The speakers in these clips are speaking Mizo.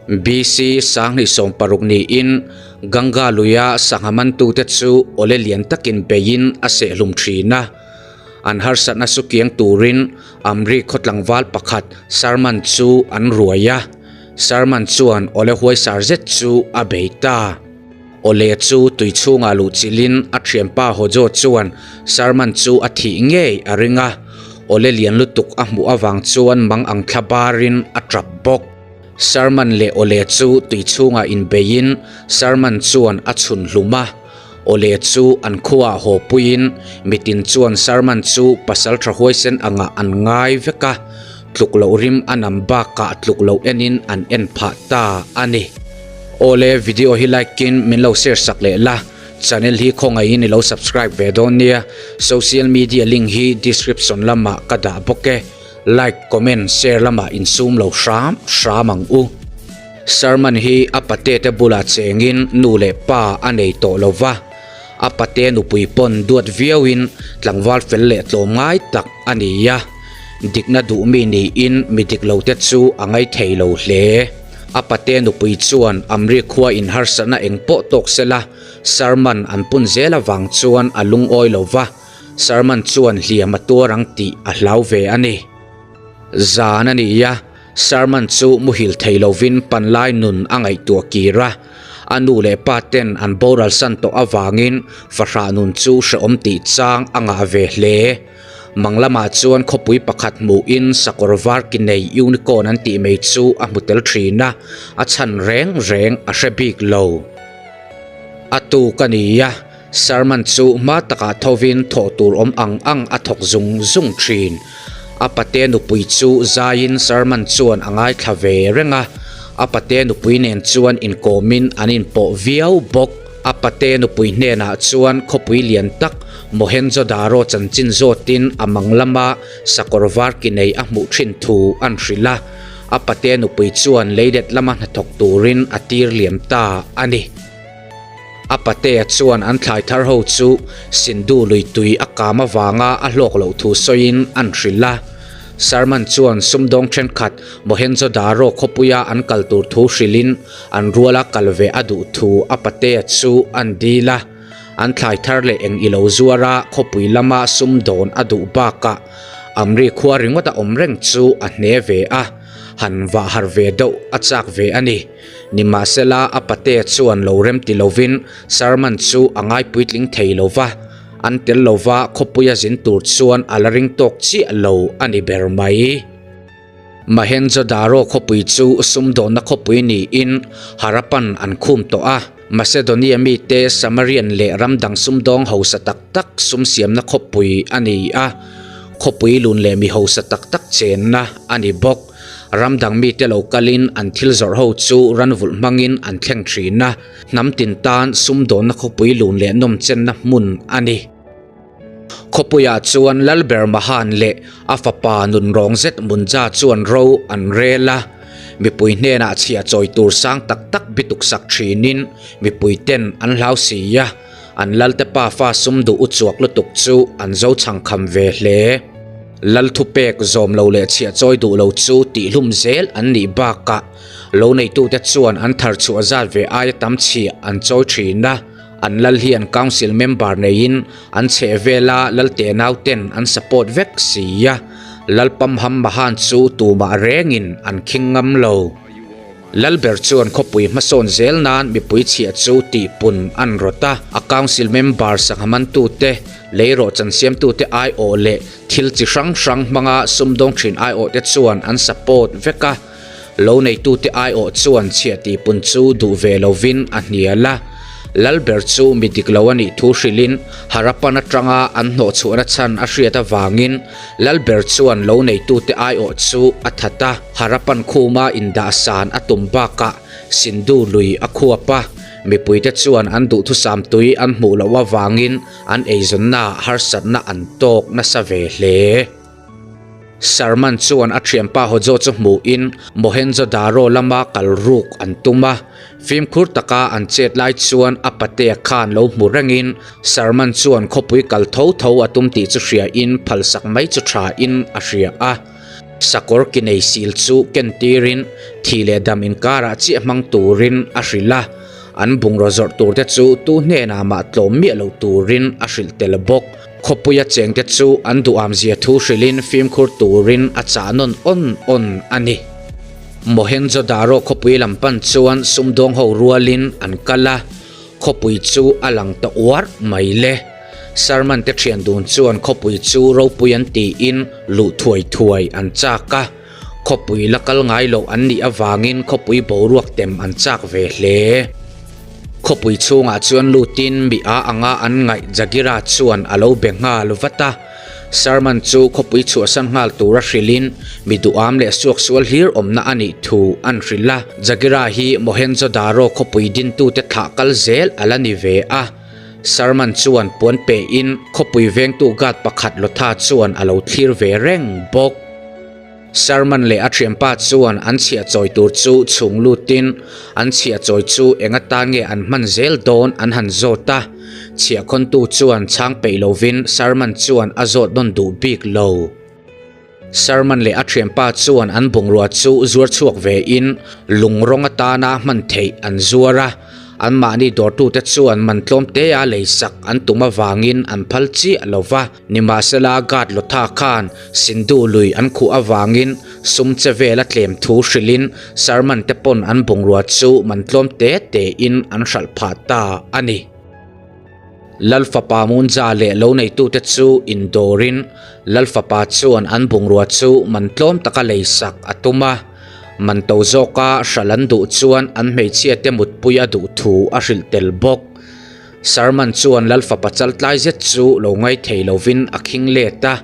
BC 2060 niin Ganga luia sangha mantute chu awle lian takin beiin a sehhlum thin a. An harsatna su kiang turin Amri khaw tlangval pakhat Sarman chu an ruai a. Sarman chuan awle huaisar zet chu a bei ta. Awle chu tui chhungah luh chilhin a thianpa Hojo chuan Sarman chu a thih ngei a ring a. Awle lian lutuk a hmuh avang chuan mang ang thla barin a tap bawk. Sarman leh Awle chu tui chhungah inbeiin Sarman chuan a chhun hlum a. Awle chu an khuaah haw puiin mitin chuan Sarman chu pasal tha huaisen angah an ngai vek a, tluk loh rim a nam bakah tluk loh enin an en phah ta a ni. Awle video hi like in min lo share sak leh la, channel hi khawngaihin i lo subscribe ve dawn nia, social media link hi description lamah ka dah bawk e. Like, comment, share lamah insum lo hram hram ang u. Sermon hi a pate te bulah chengin nu leh pa a nei tawh lo va, a pate nupui pawn duat viauin tlangval fel leh tlawm ngai tak a ni a, dikna duh mi niin mi dik lo te chu a ngaithei lo hle. A pate nupui chuan Amri khua in harsatna eng pawh tawk sela Sermon an pun zel avang chuan a lungawi lo va, Sermon chuan hliam a tuar ang tih a hlau ve a ni. Zan a ni a, Sermon chu muhil thei lovin panlai nun a ngaihtuah kir a. A nu leh pa ten an boral san tawh avangin fahrah nun chu hrehawm tih chang a ngah ve hle. Mang lamah chuan khawpui pakhat hmuhin sakawr var ki nei unicorn an tih mai chu a hmu tel thin a, a chhan reng reng a hre bik lo. A tuk a ni a. Sermon chu hma takah thovin thawh tur awm ang ang a thawk zung zung thin. A pate nupui chu zaiin Sermon chuan a ngaithla ve reng a, a pate nupui nen chuan inkawmin an inpawh viau bawk. A pate nupui hnenah chuan khawpui lian tak Mohenjo-daro chanchin zawtin a mang lama sakawr var ki nei a hmuh thin thu an hrilh a, a pate nupui chuan leilet lama hnathawk turin a tir liam ta a ni. A patea chuan an thlai thar ho chu Sindhu lui tui a kam avanga a hlawk loh thu sawiin an hrilh a. Sarman chuan sumdawng thenkhat Mohenjo-daro khawpuia an kal tur thu hrilhin an ruala kal ve a duh thu a patea chu an dil a. An thlai thar leh eng ilo zuara khawpui lama sumdawn a duh bakah Amri khua ringawt a awm reng chu a hne ve a, han vah har ve deuh a chak ve a ni. Nimahsela, a patea chuan lo rem ti lovin Sarman chu a ngai puitling thei lo va, an tel lova khawpuia zin tur chuan a la ring tawk chiah lo a ni ber mai. Mohenjo-daro khawpui chu sumdawnna khawpui niin Harappan an khum tawh a, Macedonia mite Samarian leh ram dang sumdawng hausa tak tak sum siamna khawpui a ni a, khawpui lun leh mi hausa tak tak chenna a ni bawk. Ram dang mite lo kalin an thil zawrh ho chu ran vulh hmangin an thleng thin a, hnam tin tan sumdawnna khawpui lun leh nawmchenna hmun a ni. Khawpuiah chuan Lalber Mahan leh a fapa nunrawng zet Munja chuan ro an rel a, mipui hnenah chhia chawi tur sang tak tak bituk sak thinin mipui ten an hlau si a, An Lalte pafa sum duh u chuak lutuk chu an zo chhang kham ve hle. Lal thupek zawm lo leh chhiah chawi duh lo chu tihhlum zel an nih bakah lo neitute chuan an thar chhuah zat ve aia tam chhiah an chawi thin a. An lal hian council member neiin an chheh vela Lalte nauten an support vek si a, Lal Pamham Mahan chu tumah rengin an khing ngam lo. Lalber chuan khawpui hmasawn zel nan mipui chhiah chu tihpun an rawt a, a council member sangha mantute, leirawh chan siamtute aiawh leh thil chi hrang hrang hmanga sumdawng thin aiawhte chuan an support vek a. Lo neitute aiawh chuan chhiah tihpun chu duh ve lovin a hnial a. Lalber chu mi dik lo a nih thu hrilhin Harappan atanga an hnawhchhuahna chhan a hriat avangin Lalber chuan lo neitute aiawh chu a that a. Harapan khuma indah san a tum bakah Sindhu lui a khuap a, mipuite chuan an duhthusam tui an hmuh loh avangin an eizawnnaah harsatna an tawk nasa ve hle. Sarman chuan a thianpa Hojo chu hmuhin Mohenjo-daro lama kal ruk an tum a, fimkhur taka an chet lai chuan a patea khan lo hmu rengin Sarman chuan khawpui kal tho tho a tum tih chu hriain phalsak mai chu thain a hria a. Sakawr ki nei sil chu ken tirin thi leh dam inkarah chiah hmang turin a hrilh a, an bungraw zawrh turte chu tu hnenah mah tlawm miah lo turin a hrilh tel bawk. Khawpuia chengte chu an duhamzia thu hrilhin fimkhur turin a chah nawn awn awn a ni. Mohenjo-daro khawpui lam pan chuan sumdawng ho rualin an kal a, khawpui chu a lang ta uar mai le. Sarman te thian dun chuan khawpui chu ropui an tiin luh thuai thuai an chak a, khawpui la kal ngai loh an nih avangin khawpui boruak tem an chak ve hle. Khawpui chhungah chuan lutin mi a anga an ngaih Jagira chuan a lo be nghal vat a. Sarman chu khawpui chhuahsan nghal tura hrilhin mi duham leh suaksual hlir awmna a nih thu an hrilh a. Jagira hi Mohenjo-daro khawpui dintute thlah kal zel a la ni ve a. Sarman chuan puan pehin khawpui vengtu guard pakhat Lotha chuan a lo thlir ve reng bawk. Sarman leh a thianpa chuan an chhiah chawi tur chu chhung lutin an chhiah chawi chu eng atan nge an hman zel dawn an han zawt a. Chhiahkhawntu chuan chhang peih lovin Sarman chuan a zawt nawn duh bik lo. Sarman leh a thianpa chuan an bungrua chu zuar chhuak vein lung rawng atana hman theih an zuar a. Anmahni dawrtute chuan man tlawm tea leisak an tum avangin an phal chiah lo va. Nimahsela Gad Lotha khan Sindhu lui an khuh avangin sum che vel a tlem thu hrilhin Sarman te pawn an bungrua chu man tlawm te tein an hralh phah ta a ni. Lalfapa Munja leh lo neitute chu indawrin Lalfapa chuan an bungrua chu man tlawm taka leisak a tum a. Man to zawka hralh an duh chuan an hmeichhiate mutpui a duh thu a hrilh tel bawk. Sarman chuan Lalfapa chaltlai zet chu lo ngai thei lovin a khing let a,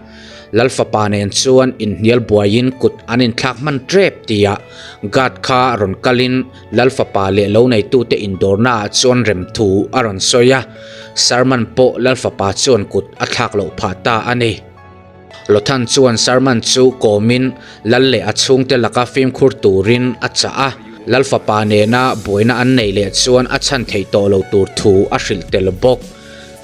Lalfapa nen chuan inhnial buaiin kut an inthlak hman tep tia guard kha rawn kalin Lalfapa leh lo neitute indawrnaah chuan rem thu a rawn sawi a, Sarman pawh Lalfapa chuan kut a thlak loh phah ta a ni. Lothan chuan Sarman chu kawmin Lal leh a chhungte laka fimkhur turin a chah a, Lal fapa nena buaina an neih leh chuan a chhan theih tawh lo tur thu a hrilh tel bawk.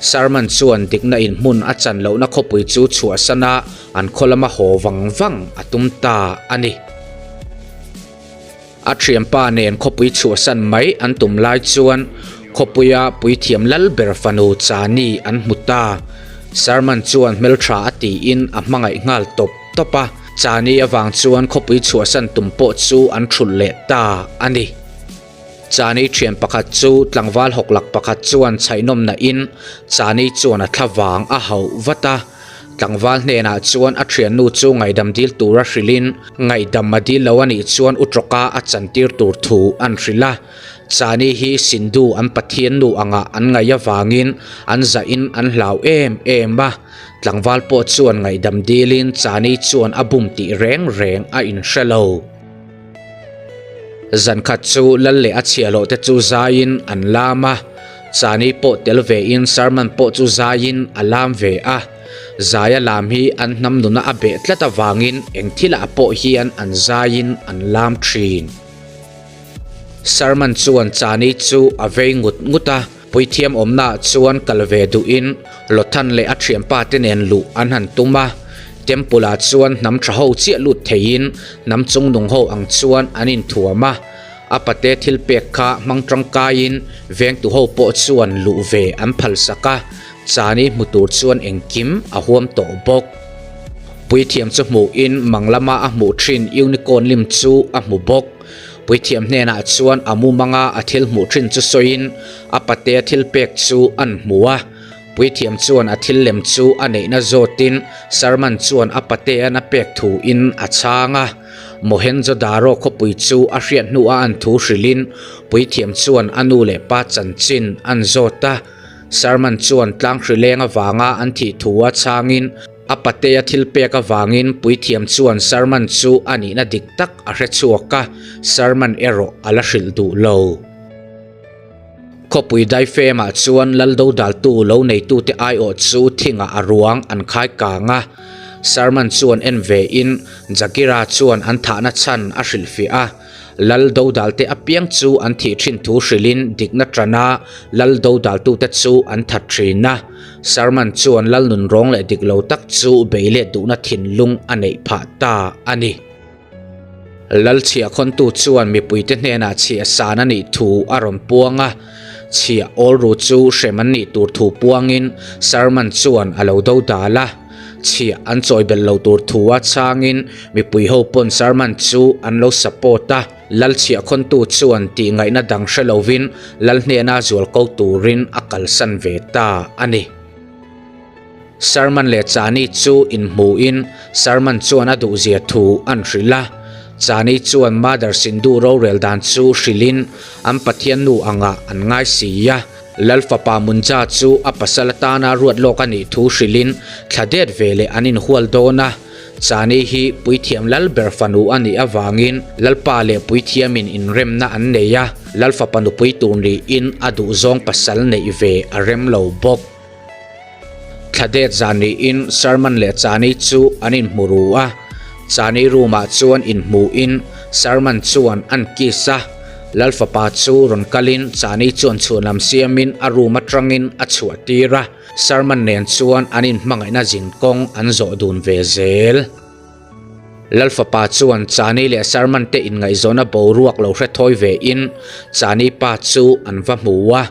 Sarman chuan dikna in hmun a chan lohna khawpui chu chhuahsan a, an khaw lama haw vang vang a tum ta a ni. A thianpa nen khawpui chhuahsan mai an tum lai chuan khawpuia puithiam lal ber fanu Chani an hmu ta. Sarman chuan hmeltha a tiin a hmangaih nghal tawp tawp a, Chani avang chuan khawpui chhuahsan tum pawh chu an thulh leh ta a ni. Chani thian pakhat chu tlangval hawklak pakhat chuan chhaihnawm nahin Chani chuan a thlavang a hauh vat a. Tlangval hnenah chuan a thiannu chu ngaihdam dil tura hrilhin ngaihdam a dil lo a nih chuan u tawka a chantir tur thu an hrilh a. Chani hi Sindhu an Pathiannu angah an ngaih avangin an zahin an hlau em em a. Tlangval pawh chuan ngaihdam dilin Chani chuan a bum tih reng reng a inhre lo. Zan khat chu lal leh a chhiahhlawh te chu zaiin an lam a, Chani pawh tel vein Sarman pawh chu zaiin a lam ve a. Zaia lam hi an hnam nuna a beh tlat avangin eng thilah pawh hian an zaiin an lam thin. Sarman chuan Chani chu a vei ngut ngut a, puithiam awmnaah chuan kal ve duhin Lothan leh a thianpa te nen luh an han tum a. Temple ah chuan hnam tha ho chiah lut theiin hnam chungnung ho ang chuan an inthuam a, a pate thil pek kha hmang tangkaiin vengtu ho pawh chuan luh ve an phalsak a, Chani hmu tur chuan engkim a huam tawh bawk. Puithiam chu hmuhin mang lama a hmuh thin unicorn lim chu a hmu bawk. Puithiam hnenah chuan a mumanga a thil hmuh thin chu sawiin a pate thil pek chu an hmu a. Puithiam chuan a thil lem chu a neihna zawtin Sarman chuan a patean a pek thuin a chhang a. Mohenjo-daro khawpui chu a hriat hnuah an thu hrilhin Puithiam chuan a nu leh pa chanchin an zawt a. Sarman chuan tlang hrileng avanga an thih thu a chhangin a patea thil pek avangin Puithiam chuan Sarman chu a nihna dik tak a hre chhuak a, Sarman erawh a la hrilh duh lo. Khawpui daifemah chuan lal dodaltu lo neitute aiawh chu thingah a ruang an khai kang a. Sarman chuan en vein Jagira chuan an thahna chhan a hrilhfiah a. Lal dodalte apiang chu an thih thin thu hrilhin dikna tana lal dodaltute chu an that thin a. Sarman chuan lal nunrawng leh dik lo tak chu bei let duhna thinlung a neih phah ta a ni. Lal chhiahkhawntu chuan mipuite hnenah chhiah san a nih thu a rawn puang a, chhiah awl ru chu hrem an nih tur thu puangin Sarman chuan a lo dodal a. Chhiah an chawi belh lo tur thu a chhangin mipui ho pawn Sarman chu an lo support a, Lal chhiahkhawntu chuan tih ngaihna dang hre lovin Lal hnena zual ko turin a kalsan ve ta a ni. Sarman leh Chani chu inhmuhin Sarman chuan a duhzia thu an hrilh a, Chani chuan Mother Sindhu rorel dan chu hrilhin an Pathian nu angah an ngai si a. Lal fapa Munja chu a pasal atana ruat lawk a nih thu hrilhin thla det ve leh an inhual dawn a. Chani hi Puithiam Lal ber fanu a nih avangin Lalpa leh Puithiamin inremna an nei a, Lal fapa nupui tur niin a duhzawng pasal neih ve a rem lo bawk. Thla det zan niin Sarman leh Chani chu an inhmu ru a, Chani room ah chuan inhmuhin Sarman chuan an kiss a, Lal fapa chu rawn kalin Chani chuan chhuanlam siamin a room atangin a chhuah tir a, Sarman nen chuan an inhmangaihna zinkawng an zawh dun ve zel. Lal fapa chuan Chani leh Sarman te inngaihzawnna boruak lo hre thawi ve in Chani pa chu an va hmu a.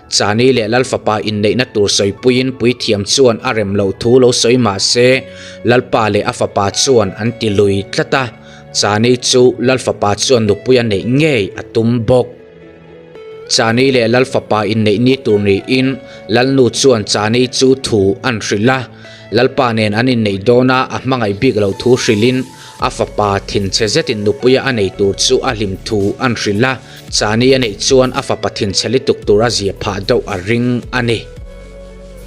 Chani leh Lal fapa inneihna tur sawipuiin puithiam chuan a rem loh thu lo sawi mah se Lalpa leh a fapa chuan an ti lui tlat a. Chani chu Lal fapa chuan nupui a neih ngei a tum bawk. Chani leh Lal fapa inneih ni tur niin Lalnu chuan Chani chu thu an hrilh a, Lalpa nen an inneih dawn a, a hmangaih bik loh thu hrilhin a fapa thinchhe zetin nupuia a nei tur chu a hlim thu an hrilh a, Chani a neih chuan a fapa thinchhe lituk tur a zia phah deuh a ring a ni.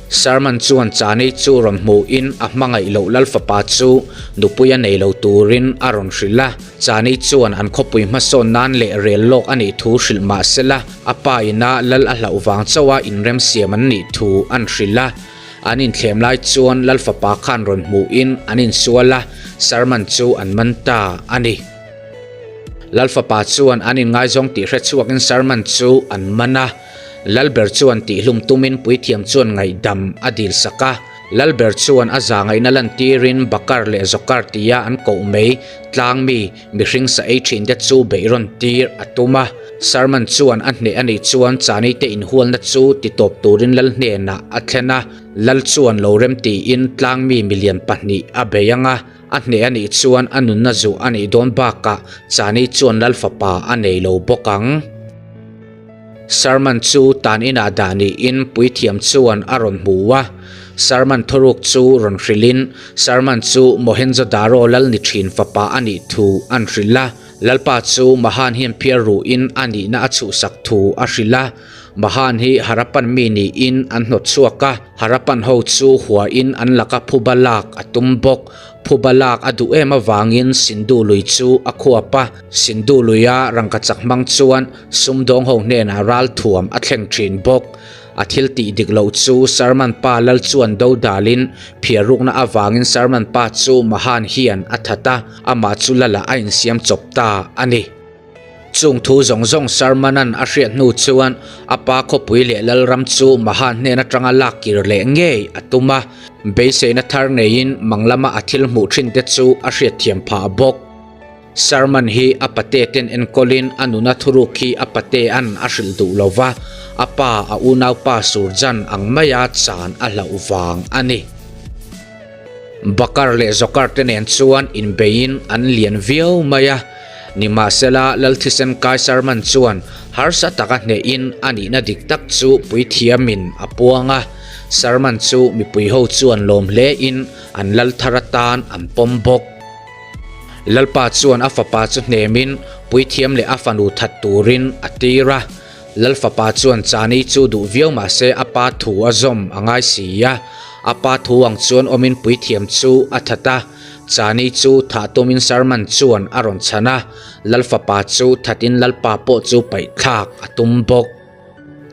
Sarman chuan Chani chu rawn hmuhin a hmangaih loh Lal fapa chu nupuia nei lo turin a rawn hrilh a. Chani chuan an khawpui hmasawn nan leh rel lawk a nih thu hrilh mah sela, a pa ina lal a hlauh vang chauha inremsiam an nih thu an hrilh a. An inthlem lai chuan lal fapa khan rawn hmuhin an insual a, Sarman chu an man ta a ni. Lal fapa chuan an inngaizawng tih hre chhuakin Sarman chu an man a. Lalber chuan tihlum tumin puithiam chuan ngaihdam a dil sak a. Lalber chuan a za ngaihna lantirin Bakar leh Zokar tia an koh mai tlang mi mihring sa ei thin te chu beih rawn tir a tum a. Sarman chuan a hneh a nih chuan Chani te inhualna chu titawp turin Lal hnenah a thlen a. Lal chuan lo rem tiin tlang mi milian pahnih a bei ang a. A hneh a nih chuan a nunna zuh a nih dawn bakah Chani chuan Lal fapa a nei lo bawk ang. Sarman chu tan inah dah niin puithiam chuan a rawn hmu a. Sarman thuruk chu rawn hrilhin Sarman chu Mohenjo-daro lal ni thin fapa a nih thu an hrilh a. Lalpa chu Mahan hian phiar ruhin a nihna a chhuhsak thu a hrilh a. Mahan hi Harappan mi niin an hnawt chhuak a, Harappan ho chu huain an laka phuba lak a tum bawk. Phuba lak a duh em avangin Sindhu lui chu a khuap a. Sindhu luia rangkachak hmang chuan Sumdawng ho hnenah ralthuam a thleng thin bawk. A thil tih dik loh chu Sarman pa lal chuan do dalin phiarrukna avangin Sarman pa chu Mahan hian a that a, amah chu lalah a insiam chawp ta a ni. Chung thu zawng zawng Sarman-a'n a hriat hnu chuan a pa khawpui leh lalram chu Mahan hnen atanga lak kir leh ngei a tum a, beiseina thar neiin mang lama a thil hmuh thin te chu a hriatthiam phah bawk. Sarman hi a pate ten enkawlin a nuna thuruk hi a pate an a hrilh duh lo va, a pa a unaupa Surjan ang maia chan a hlauh vang a ni. Bakar leh Zokar te nen chuan inbeiin an lian viau mai a, nimahsela Lal thisen kai Sarman chuan harsa taka hnehin a nihna dik tak chu puithiamin a puang a, Sarman chu mipui ho chuan lawm hlein an lal thar atan an pawm bawk. Lalpa chuan a fapa chu hnemin puithiam leh a fanu that turin a tir a. Lal fapa chuan Chani chu duh viau mah se a pa thu a zawm a ngai si a. A pa thu ang chuan awmin puithiam chu a that a. Chani chu thah tumin Sarman chuan a rawn chhan a. Lal fapa chu thatin Lalpa pawh chu paihthlak a tum bawk.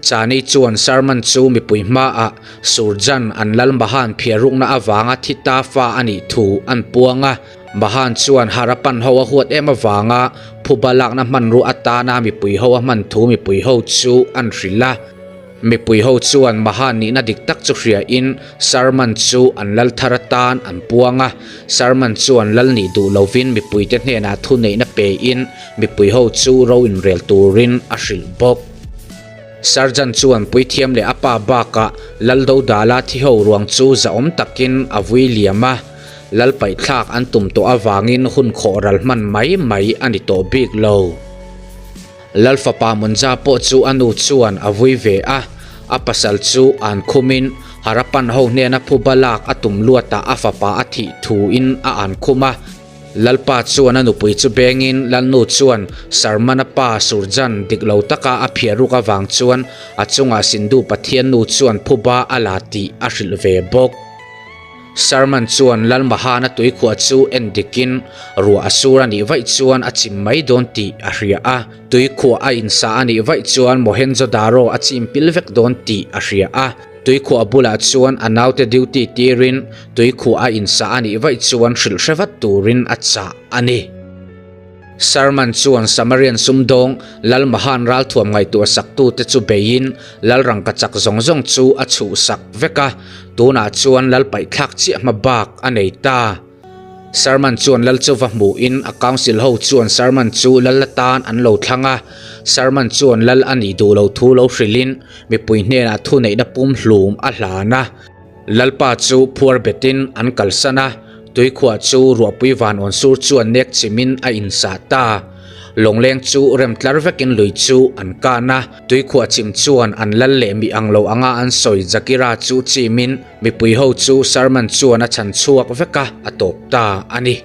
Chani chuan Sarman chu mipui hmaah Surjan an Lal Mahan phiarrukna avanga thi ta fa a nih thu an puang a. Mahan chuan Harappan ho a huat em avanga phuba lakna hmanrua atana mipui ho a hman thu mipui ho chu an hrilh a. Mipui ho chuan Mahan nihna dik tak chu hriain Sarman chu an lal thar atan an puang a. Sarman chuan lal nih duh lovin mipuite hnenah thuneihna pein mipui ho chu ro inrel turin a hrilh bawk. Sarjan chuan puithiam leh a pa bakah Lal Dodala thi ho ruang chu zahawm takin a vui liam a. Lal paihthlak an tum tawh avangin hun khawh ral hman mai mai a ni tawh bik lo. Lal fapa Munja pawh chu a nu chuan a vui ve a, a pasal chu an khumin Harapan ho hnena phuba lak a tum luatah a fapa a thih thuin a an khum a. Lalpa chuan a nupui chu bengin Lalnu chuan Sarmana pa Surjan dik lo taka a phiah ruk avang chuan a chungah Sindhu Pathian nu chuan phuba a la tih a hrilh ve bawk. Sarman chuan Lal Mahana tuikhuah chu en dikin ruah a sur a nih vaih chuan a chim mai dawn tih a hria a, tuikhuah a insa a nih vaih chuan Mohenjo-daro a chim pil vek dawn tih a hria a, tuikhuah bulah chuan a naute duty tirin tuikhuah a insa a nih vaih chuan hrilh hre vat turin a chah a ni. Sarman chuan Samarian sumdawng Lal Mahan ralthuam ngaihtuah saktute chu beiin Lal rangka chak zawng zawng chu a chhuhsak vek a, tunah chuan Lal paihthlak chiah hma bak a nei ta. Sarman chuan Lal chu va hmuhin a council ho chuan Sarman chu Lal atan an lo thlang a, Sarman chuan Lal a nih duh lo thu lo hrilhin mipui hnenah thuneihna pumhlum a hlan a. Lalpa chu phuar betin an kalsan a, tuikhuah chu ruahpui van awn sur chuan nek chimin a insah ta. Lawngleng chu rem tlar vekin lui chu an kan a, tuikhuah chim chuan an lal leh mi ang lo anga an sawi Jakira chu chimin mipui ho chu Sarman chuan a chhan chhuak vek a, a tawp ta a ni.